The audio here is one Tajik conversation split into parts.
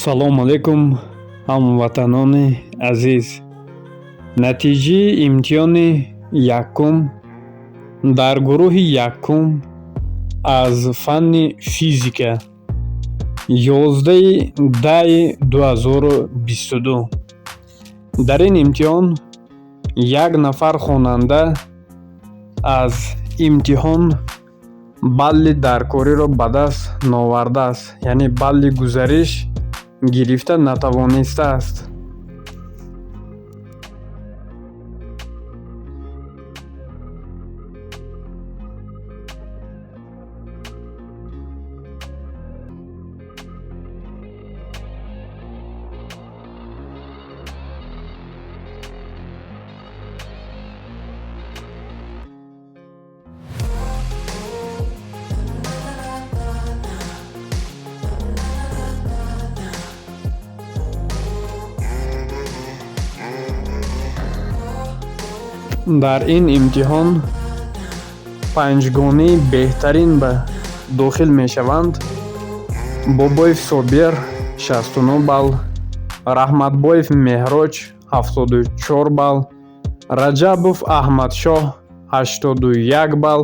Ассалому алайкум, ҳамватанони азиз. Натиҷаи имтиҳони якум дар гурӯҳи якум аз фанни физика 11.10.2022. Дар ин имтиҳон як нафар хонанда аз имтиҳон балли даркориро ба даст наовардааст, яъне балли гузариш гирифта натавонистааст. Дар ин имтиҳон панҷгонаи беҳтарин ба дохил мешаванд: Бобоев Собир 69 балл, Раҳматбоев Меҳроҷ 74 балл, Раҷабов Аҳмадшоҳ 81 балл,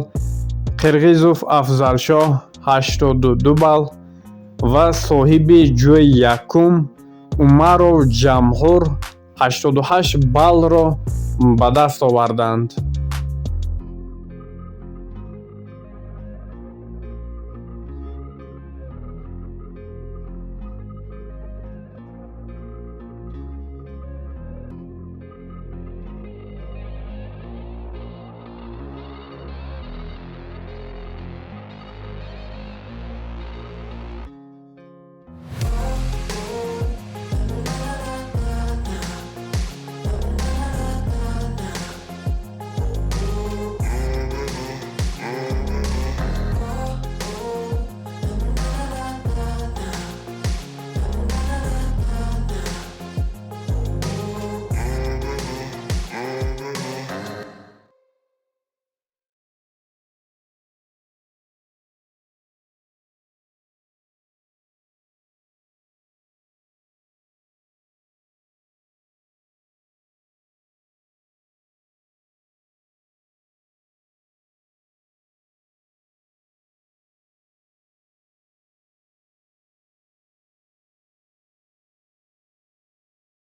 Қирғизов Афзалшоҳ 82 балл ва соҳиби ҷойи якум Умаров Ҷамҳур 88 баллро ба даст оварданд.